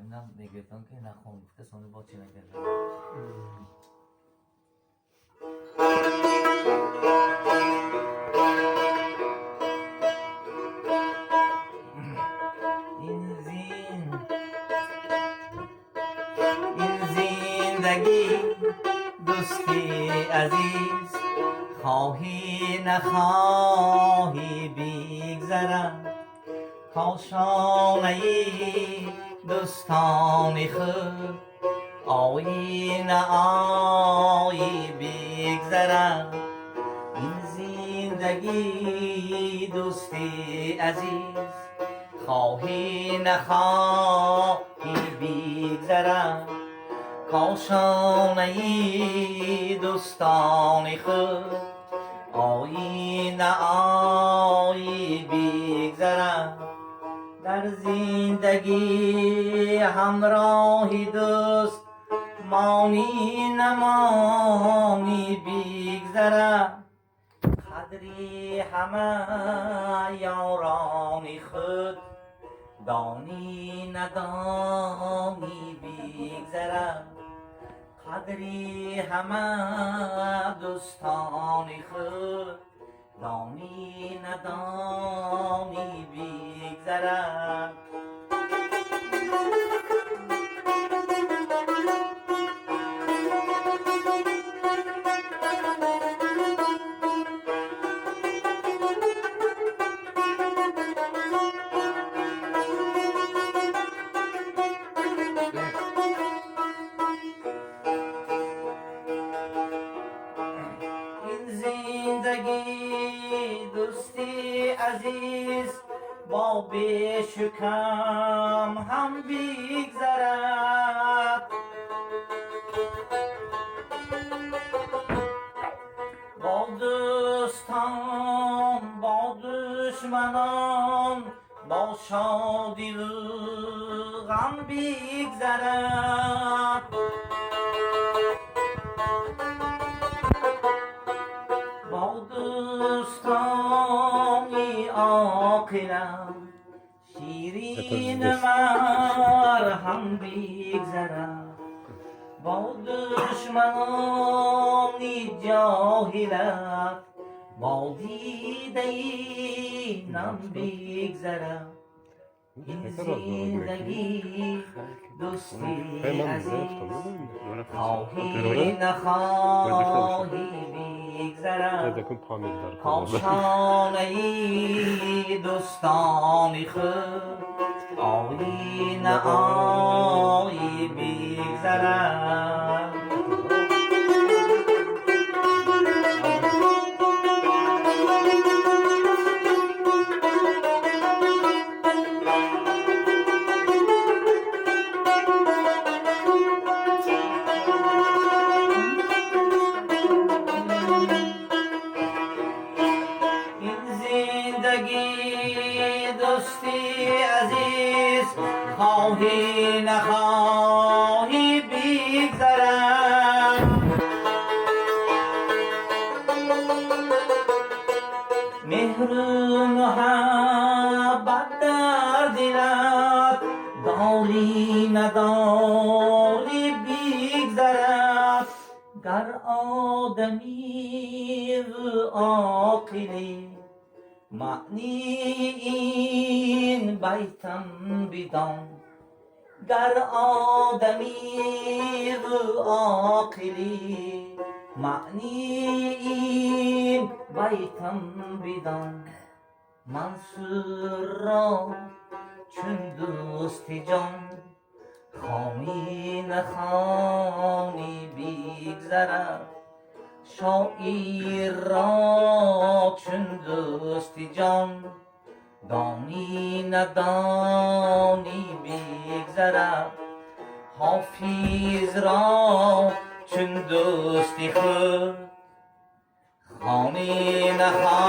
Инам мегӯфтам, ки нахон гуфта, сони бо чӣ накардам. Ин зиндагӣ, дӯсти азиз, хоҳӣ нахоҳӣ бигзарад. Кошонаи дӯстони худ оӣ наоӣ бигзарад. Ин зиндагӣ, дӯсти азиз, хоҳӣ нахоҳӣ бигзарад. Кошонаи дӯстони худ оӣ наоӣ бигзарад. Дар зиндагӣ ҳамроҳи дӯст монӣ намонӣ бигзарад. Қадри ҳама ёрони худ донӣ надонӣ бигзарад. Қадри ҳама дӯстони худ донӣ надонӣ бигзарад. Ин зиндагӣ, дӯсти азиз, бо бешу кам ҳам бигзарад. Бо дӯстон, бо душманон, бо шодиву ғам бигзарад. Бо дӯстони оқилам ширин Это здесь. марҳам бигзарад. Бо душманони ҷоҳилат бо дидаи нам бигзарад. Ин зиндагӣ, дӯсти азиз, хоҳӣ нахоҳӣ бигзарад. Кошонаи дӯстони худ оӣ наоӣ бигзарад. Ин зиндагӣ, дӯсти азиз, хоҳӣ нахоҳӣ бигзарад. Меҳру муҳаббат дар дилат дорӣ надорӣ бигзарад. Гар одамиву оқилӣ, маънии ин байтам бидон. Гар одамиву оқилӣ, маънии ин байтам бидон. Мансурро чун дӯсти ҷон хонӣ нахонӣ бигзарад. Шоирро чун дӯсти ҷон донӣ надонӣ бигзарад. Ҳофизро чун дӯсти худ хонӣ нахонӣ.